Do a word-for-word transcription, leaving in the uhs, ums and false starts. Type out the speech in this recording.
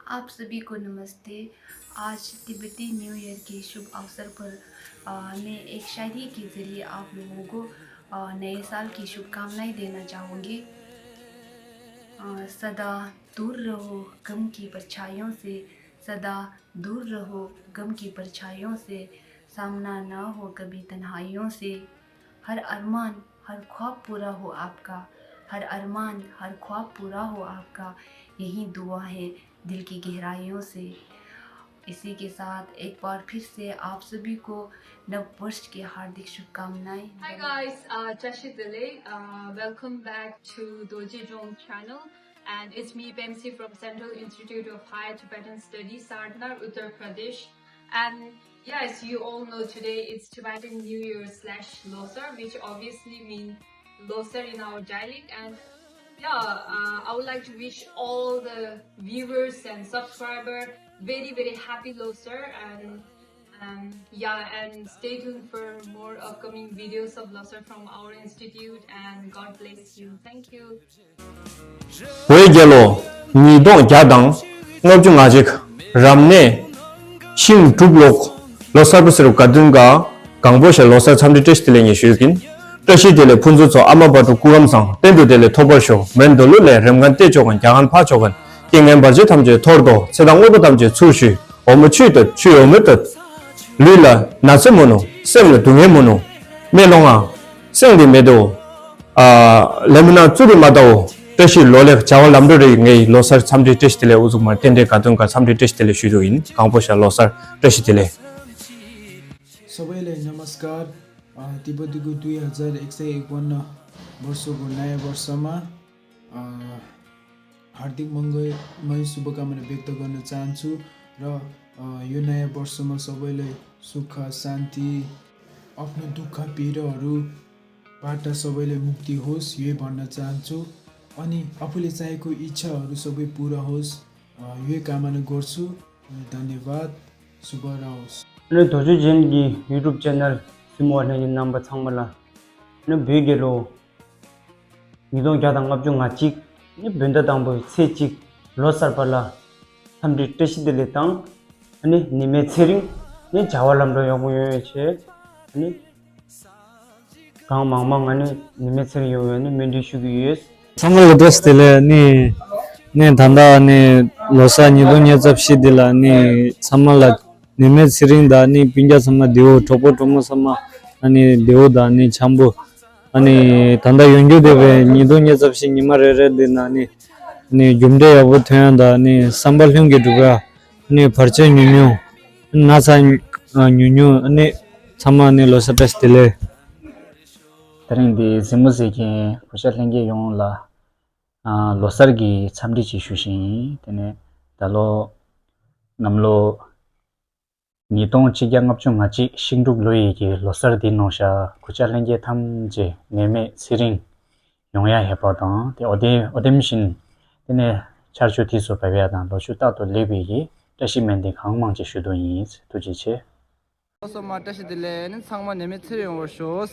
आप सभी को नमस्ते। आज तिब्बती न्यू ईयर के शुभ अवसर पर, अ, मैं एक शायरी के जरिए आप लोगों को, अ, नए साल की शुभकामनाएं देना चाहूँगी। अ, सदा दूर रहो गम की परछाइयों से, सदा दूर रहो गम की परछाइयों से, सामना ना हो कभी तन्हाइयों से। हर अरमान, हर ख्वाब पूरा हो आपका, हर अरमान, हर ख्वाब पूरा हो आपका, यही दुआ है दिल की गहराइयों से। इसी के साथ एक बार फिर से आप सभी को नव वर्ष की हार्दिक शुभकामनाएं। Hi guys, uh, Tashi Delek. Uh, welcome back to Dorji Jong channel. And it's me, Pemsi, from Central Institute of Higher Tibetan Studies, Sarnar, Uttar Pradesh. And yes, you all know today it's Tibetan New Year slash Losar, which obviously means Losar in our dialect. And yeah, uh, I would like to wish all the viewers and subscribers very, very happy Losar. And um, yeah, and stay tuned for more upcoming videos of Losar from our institute. And God bless you. Thank you. བོད་རྒྱལ་ལོ། ཉིས་སྟོང་བརྒྱ་དང་ལྔ་བཅུ་ང་གཅིག་རབ་གནས་ཤིང་འབྲུག་ལོ། ལོ་གསར་པ་ཟེར་བ་ག་དུས་ག་གང་པོ་ཞེས་ལོ་གསར་འཚམས་འདྲི་བཀྲ་ཤིས་བདེ་ལེགས་ངས་ཞུས་ཀྱིན། བཀྲ་ཤིས་བདེ་ལེགས་ཕུན་སུམ་ཚོགས། ཨ་མ་བ་དྲུག་སྐུ་ཁམས་བཟང་། གཏན་དུ་བདེ་ལེགས་ཐོག་པར་ཤོག་མོན་རྡོ་ལུ་ལས་རེམ་མཁན་ཏེ་ཅོ་མཁན་རྒྱ་ཁན་ཕ་ཅོ་མཁན་རྐྱེན་ངན་བར་ཆད་ཐམས་ཅད་འཐོར་དོ། ཚེ་དང་དངོས་པོ་ཐམས་ཅད་ཚུར་ཞུས། འོ་མོ་ཆུས་ཏོད་ཆུས་འོ་མོ་ཏོད། ལུས་ལ་ན་ཚ་མི་ནུ། སེམས་ལ་སྡུག་བསྔལ་མི་ནུ། མེ་ལོང་ང་། སེང་དེ་མེ་དོ། ཨ་ལེ་མི་ན་ཙུ་རི་མ་དའོ། བཀྲ་ཤིས་ལོ་ལེགས་བྱ་བ་ལམ་འགྲོ་རེ་ངའི་ལོ་གསར་འཚམས་འདྲི་བཀྲ་ཤིས་བདེ་ལེགས། ཨུ་ཚུགས་མར་རྟེན་འབྲེལ་དགའ་སྟོན་ག་འཚམས་འདྲི་བཀྲ་ཤིས་བདེ་ལེགས་ཞུ་རྒྱུ་ཡིན། གང་པོ་ཞག་ལོ་གསར་བཀྲ་ཤིས་བདེ་ལེགས། सबैलाई नमस्कार। अ, तिब्बतीको दुई हजार एकसय एकाउन्न वर्षको नयाँ वर्षमा, अ, हार्दिक मङ्गलमय शुभकामना व्यक्त गर्न चाहन्छु र, अ, यो नयाँ वर्षमा सबैलाई सुख, शान्ति, आफ्नो दुःख पीडाहरूबाट सबैलाई मुक्ति होस्, यही भन्न चाहन्छु। अनि आफूले चाहेको इच्छाहरू सबै पुरा होस्, अ, यही कामना गर्छु। धन्यवाद। शुभ रहोस्। अनि दोजु जेन गी YouTube channel सिमो अने गी नम्बर छांगमला। अनि भ्युगेलो ཉིས་སྟོང་བརྒྱ་དང་ལྔ་བཅུ་ང་གཅིག་ནི་བོད་ཟླ་དང་པོའི་ཚེས་གཅིག་ལོ་གསར་པ་ལ་འཚམས་འདྲི་བཀྲ་ཤིས་བདེ་ལེགས་དང་། ཨ་ནི་ནི་མའི་ཚེ་རིང་ནི་བྱ་བ་ལམ་འགྲོ་ཡག་པོ་ཡོང་ཡོད་ཆེ། ཨ་ནི་གང་མང་མང་ཨ་ནི་ནི་མའི་ཚེ་རིང་ཡོང་ཡོད་ནི་སྨོན་འདུན་ཞུ་གི་ཡོད། ཚང་མ་ལ་བཀྲ་ཤིས་བདེ་ལེགས། ནི་ནི་ད་ལྟ་ནི་ལོ་གསར་ཉིས་སྟོང་ཉེར་བཞི་འདི་ལ་ནི་ཚང་མ་ལ་ནི་མའི་ཚེ་རིང་དང་ནི་སྤུན་ཀྱག་ཚང་མ་བདེ་བོ། གྲོགས་པོ་གྲོགས་མོ་ཚང་མ་ཨ་ནི་བདེ་བོ་དང་ནི་འཆམ་པོ། ཨ་ནི་ད་ལྟ་ཡོང་རྒྱུ་བསྡད་པའི་ཉིས་སྟོང་ཉེར་བཞི་ཉི་མ་རེ་རེ་འདི་ན་ནི་ནི་རྒྱུ་འབྲས་ཡག་པོ་ཐོན་ཡ་དང་ནི་བསམ་པ་ལྷུན་གྱིས་འགྲུབ་ཡ། ནི་བར་ཆད་ཉུང་ཉུང་། ན་ཚ་ཉུང་ཉུང་། ནི་ཚང་མ་ནི་ལོ་གསར་བཀྲ་ཤིས་བདེ་ལེགས། དེ་རིང་འདི་གཟིགས་མོ་གཟིགས་མཁན་གོ་ཆ་ལྷན་རྒྱས་ཡོངས་ལ་ཨ་ལོ་གསར་གྱི་འཚམས་འདྲི་ཅིག་ཞུ་བཞིན་ཡིན། དེ་ནས་ད་ལོ་གནམ་ལོ་ཉིས་སྟོང་ཆིག་བརྒྱ་ལྔ་བཅུ་ང་གཅིག་ཤིང་འབྲུག་ལོ་ཡི་གི་ལོ་གསར་འདི་ནང་ཤ་གོ་ཆ་ལྷན་རྒྱས་ཐམས་ཅད་ནད་མེད་ཚེ་རིང་ཡོང་ཡ་ཧེ་བག་དང་། དེ་འོ་དེ་འོ་དེམ་བཞིན་དེ་ནས་ཆར་ཆུ་དུས་སུ་བབ་ཡ་དང་ལོ་ཕྱུགས་རྟག་ཏུ་ལེགས་པའི་གི་བཀྲ་ཤིས་སྨོན་འདུན་གང་མང་ཅིག་ཞུ་འདོད་ཡིན། ཐུགས་རྗེ་ཆེ། སོ་མ་བཀྲ་ཤིས་བདེ་ལེགས། ནི་ཚང་མ་ནད་མེད་ཚེ་རིང་ཡོང་བར་ཤོག།